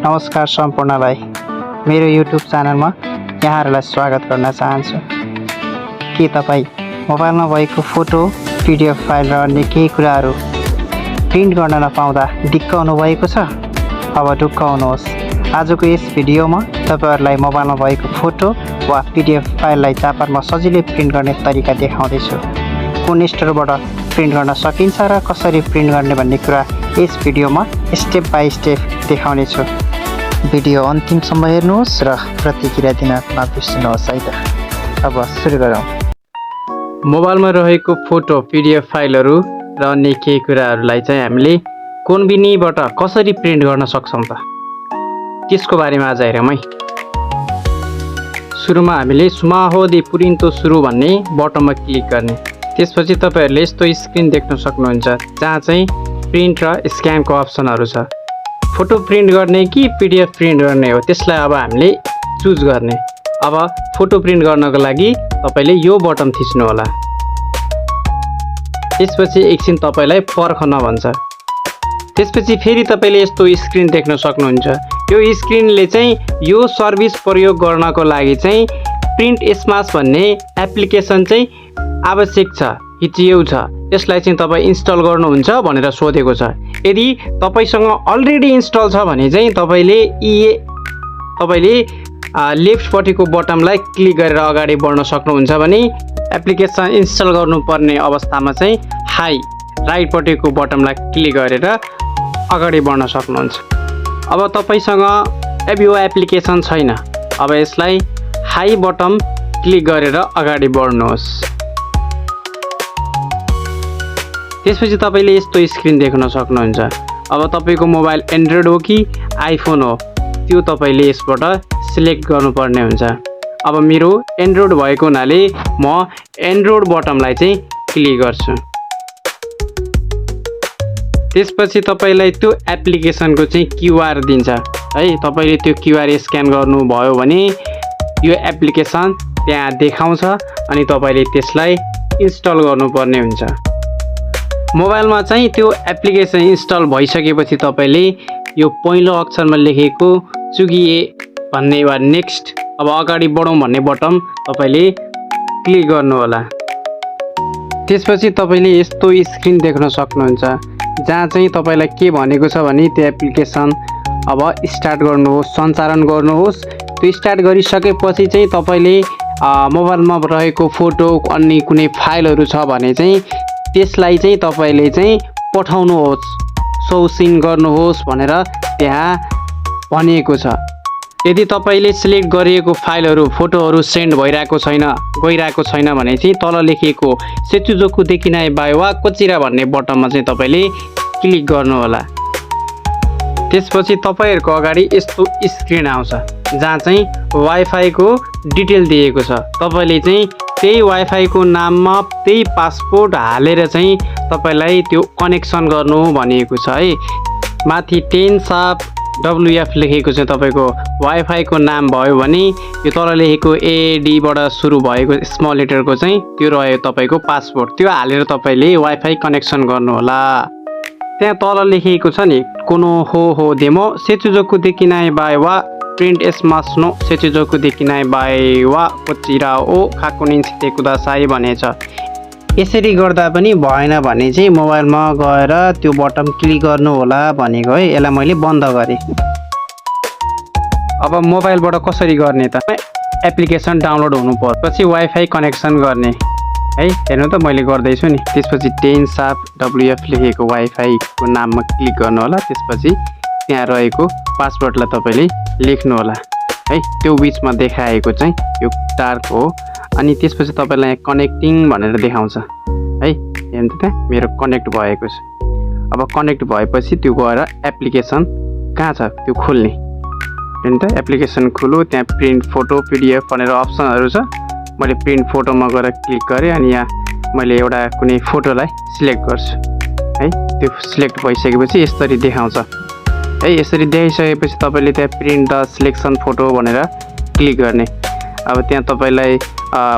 नमस्कार सम्पूर्णलाई मेरो युट्युब च्यानलमा यहाँहरूलाई स्वागत गर्न चाहन्छु। के तपाईँ मोबाइलमा भएको फोटो, पिडिएफ फाइल र अन्य केही कुराहरू प्रिन्ट गर्न नपाउँदा दिक्क हुनुभएको छ? अब ढुक्क हुनुहोस्। आजको यस भिडियोमा तपाईहरुलाई मोबाइलमा भएको फोटो वा पिडिएफ फाइललाई चापारमा सजिलै प्रिन्ट गर्ने तरिका देखाउँदैछु। कुन स्टोरबाट प्रिन्ट गर्न सकिन्छ र कसरी प्रिन्ट गर्ने भन्ने कुरा यस भिडियोमा स्टेप बाइ स्टेप देखाउनेछु। भिडियो अन्तिमसम्म हेर्नुहोस् र प्रतिक्रिया दिन नबिर्सनुहोस् है त। अब सुरु गरौँ। मोबाइलमा रहेको फोटो, पिडिएफ फाइलहरू र अन्य केही कुराहरूलाई चाहिँ हामीले कोनबिनीबाट कसरी प्रिन्ट गर्न सक्छौँ त, त्यसको बारेमा आज हेरौँ है। सुरुमा हामीले सुमाहो दे प्रिन्टो सुरु भन्ने बटनमा क्लिक गर्ने। त्यसपछि तपाईहरुले यस्तो स्क्रिन देख्न सक्नुहुन्छ जहाँ चाहिँ प्रिन्ट र स्क्यानको अप्सनहरू छ। फोटो प्रिन्ट गर्ने कि पिडिएफ प्रिन्ट गर्ने हो, त्यसलाई अब हामीले चुज गर्ने। अब फोटो प्रिन्ट गर्नको लागि तपाईले यो बटन थिच्नु होला। त्यसपछि एकछिन तपाईलाई पर्खन भन्छ। त्यसपछि फेरि तपाईले यस्तो स्क्रिन देख्न सक्नुहुन्छ। यो स्क्रिनले चाहिँ यो सर्भिस प्रयोग गर्नको लागि चाहिँ प्रिन्ट स्मास भन्ने एप्लिकेसन चाहिँ आवश्यक छ, हिचियो छ। यसलाई चाहिँ तपाईँ इन्स्टल गर्नुहुन्छ भनेर सोधेको छ। यदि तपाईसँग अलरेडी इन्स्टल छ भने चाहिँ तपाईले लेफ्टपट्टिको बटनलाई क्लिक गरेर अगाडि बढ्न सक्नुहुन्छ भने एप्लिकेसन इन्स्टल गर्नुपर्ने अवस्थामा चाहिँ हाई राइटपट्टिको बटनलाई क्लिक गरेर अगाडि बढ्न सक्नुहुन्छ। अब तपाईसँग यो एप्लिकेसन छैन, अब यसलाई हाई बटन क्लिक गरेर अगाडि बढ्नुहोस्। त्यसपछि तपाईले यस्तो स्क्रिन देख्न सक्नुहुन्छ। अब तपाईको मोबाइल एन्ड्रोइड हो कि आइफोन हो, त्यो तपाईले यसबाट सिलेक्ट गर्नुपर्ने हुन्छ। अब मेरो एन्ड्रोइड भएको हुनाले म एन्ड्रोइड बटनलाई चाहिँ क्लिक गर्छु। त्यसपछि तपाईलाई त्यो एप्लिकेसनको चाहिँ क्युआर दिन्छ है। तपाईले त्यो क्युआर स्क्यान गर्नुभयो भने यो एप्लिकेसन त्यहाँ देखाउँछ अनि तपाईले त्यसलाई इन्स्टल गर्नुपर्ने हुन्छ। मोबाइलमा चाहिँ त्यो एप्लिकेसन इन्स्टल भइसकेपछि तपाईले यो पहिलो अक्षरमा लेखेको चुगिए भन्ने वा नेक्स्ट, अब अगाडि बढौँ भन्ने बटन तपाईले क्लिक गर्नु होला। त्यसपछि तपाईले यस्तो स्क्रिन देख्न सक्नुहुन्छ जहाँ चाहिँ तपाईलाई के भनेको छ भने त्यो एप्लिकेसन अब स्टार्ट गर्नुहोस्, सञ्चालन गर्नुहोस्। त्यो स्टार्ट गरिसकेपछि चाहिँ तपाईले मोबाइलमा रहेको फोटो अन्य कुनै फाइलहरू छ भने चाहिँ त्यसलाई चाहिँ तपाईले चाहिँ पठाउनुहोस्, सौसिन गर्नुहोस् भनेर त्यहाँ भनिएको छ। यदि तपाईले सिलेक्ट गरिएको फाइलहरू, फोटोहरू सेन्ड भइरहेको छैन भने चाहिँ तल लेखिएको सेचुजोकु देखिनाइ बाय वा कोचिरा भन्ने बटनमा चाहिँ तपाईले क्लिक गर्नु होला। त्यसपछि तपाईहरुको अगाडि यस्तो स्क्रिन आउँछ जहाँ चाहिँ वाइफाईको डिटेल दिएको छ। तपाईले चाहिँ त्यही वाइफाईको नाममा त्यही पासपोर्ट हालेर चाहिँ तपाईलाई त्यो कनेक्सन गर्नु भनिएको छ है। माथि 10 साप WF लेखेको छ। तपाईको वाइफाईको नाम भयो भने यो तल लेखेको AD बाट सुरु भएको स्मल लेटरको चाहिँ त्यो रह्यो तपाईको पासपोर्ट, त्यो हालेर तपाईले वाइफाई कनेक्सन गर्नु होला। त्यहाँ तल लेखेको छ नि कोनो हो डेमो सेचुजोकु देखिनाइ बाय वा प्रिन्ट एस्मास नो सेचुजोकु देखिनाइ बाय वा कोचिरा ओ खाकुनिन छिते कुदासाई भनेछ। यसरी गर्दा पनि भएन भने चाहिँ मोबाइलमा गएर त्यो बटन क्लिक गर्नु होला भनेको है। यसलाई मैले बन्द गरेँ। अब मोबाइलबाट कसरी गर्ने त? एप्लिकेसन डाउनलोड हुनु पर्छ, पछि वाइफाई कनेक्सन गर्ने है। हेर्नु त मैले गर्दैछु नि। त्यसपछि 10 साप WF लेखेको वाइफाईको नाममा क्लिक गर्नु होला। त्यसपछि त्यहाँ रहेको पासवर्डलाई तपाईले लेख्नु होला है। त्यो बिचमा देखाएको चाहिँ यो डार्क हो अनि त्यसपछि तपाईलाई कनेक्टिङ भनेर देखाउँछ है। हेर्नु त त्यहाँ मेरो कनेक्ट भएको छ। अब कनेक्ट भएपछि त्यो गएर एप्लिकेसन कहाँ छ त्यो खोल्ने। हेर्नु त एप्लिकेसन खोल्यो, त्यहाँ प्रिन्ट फोटो, पिडिएफ भनेर अप्सनहरू छ। मैले प्रिन्ट फोटोमा गएर क्लिक गरेँ अनि यहाँ मैले एउटा कुनै फोटोलाई सिलेक्ट गर्छु है। त्यो सिलेक्ट भइसकेपछि यसरी देखाउँछ है। यसरी देखाइसकेपछि तपाईले त्यहाँ प्रिन्ट द सिलेक्सन फोटो भनेर क्लिक गर्ने। अब त्यहाँ तपाईँलाई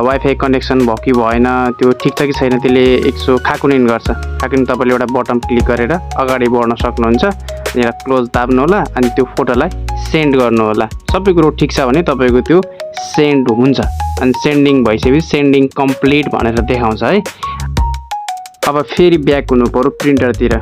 वाइफाई कनेक्सन भयो कि भएन त्यो ठिक छ कि छैन त्यसले एकसो खाकुनिन गर्छ। खाकुनिन तपाईँले एउटा बटन क्लिक गरेर अगाडि बढ्न सक्नुहुन्छ। यहाँ क्लोज दाब्नु होला अनि त्यो फोटोलाई सेन्ड गर्नु होला। सबै कुरो ठिक छ भने तपाईँको त्यो सेन्ड हुन्छ अनि सेन्डिङ भइसकेपछि सेन्डिङ कम्प्लिट भनेर देखाउँछ है। अब फेरि ब्याक हुनु पर्यो प्रिन्टरतिर।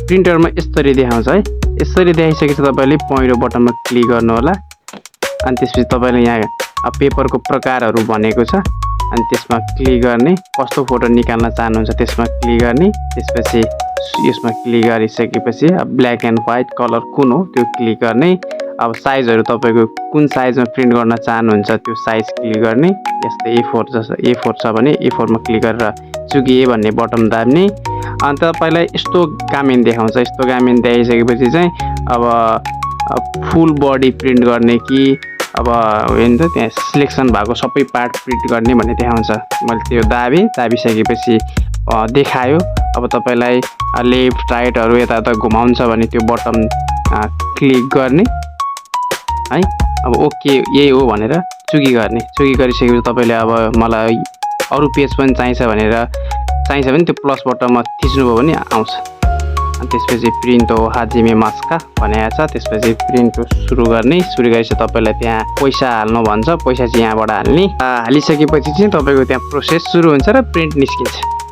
प्रिन्टरमा यसरी देखाउँछ है। यसरी देखाइसकेपछि तपाईँले पहिलो बटनमा क्लिक गर्नु होला अनि त्यसपछि तपाईँले यहाँ पेपरको प्रकारहरू भनेको छ अनि त्यसमा क्लिक गर्ने। कस्तो फोटो निकाल्न चाहनुहुन्छ त्यसमा क्लिक गर्ने। त्यसपछि यसमा क्लिक गरिसकेपछि ब्ल्याक एन्ड व्हाइट कलर कुन हो त्यो क्लिक गर्ने। अब साइजहरू तपाईँको कुन साइजमा प्रिन्ट गर्न चाहनुहुन्छ त्यो साइज क्लिक गर्ने। यस्तै A4 छ भने A4 मा क्लिक गरेर चुकिए भन्ने बटन दाब्ने। अनि तपाईँलाई यस्तो गामेन देखाउँछ। यस्तो गामेन देखाइसकेपछि चाहिँ अब फुल बडी प्रिन्ट गर्ने कि अब होइन त त्यहाँ सिलेक्सन भएको सबै पार्ट प्रिन्ट गर्ने भन्ने देखाउँछ। मैले त्यो दाबिसकेपछि देखायो। अब तपाईँलाई लेफ्ट राइटहरू यताउता घुमाउँछ भने त्यो बटन क्लिक गर्ने है। अब ओके यही हो भनेर चुकी गर्ने। चुकी गरिसकेपछि तपाईँले अब मलाई अरू पेज पनि चाहिन्छ भने त्यो प्लस बटनमा थिच्नुभयो भने आउँछ। अनि त्यसपछि प्रिन्ट हो हाजिमे मास्का भनेको छ। त्यसपछि प्रिन्ट सुरु गरेपछि तपाईँलाई त्यहाँ पैसा हाल्नु भन्छ। पैसा चाहिँ यहाँबाट हाल्ने। हालिसकेपछि चाहिँ तपाईँको त्यहाँ प्रोसेस सुरु हुन्छ र प्रिन्ट निस्किन्छ।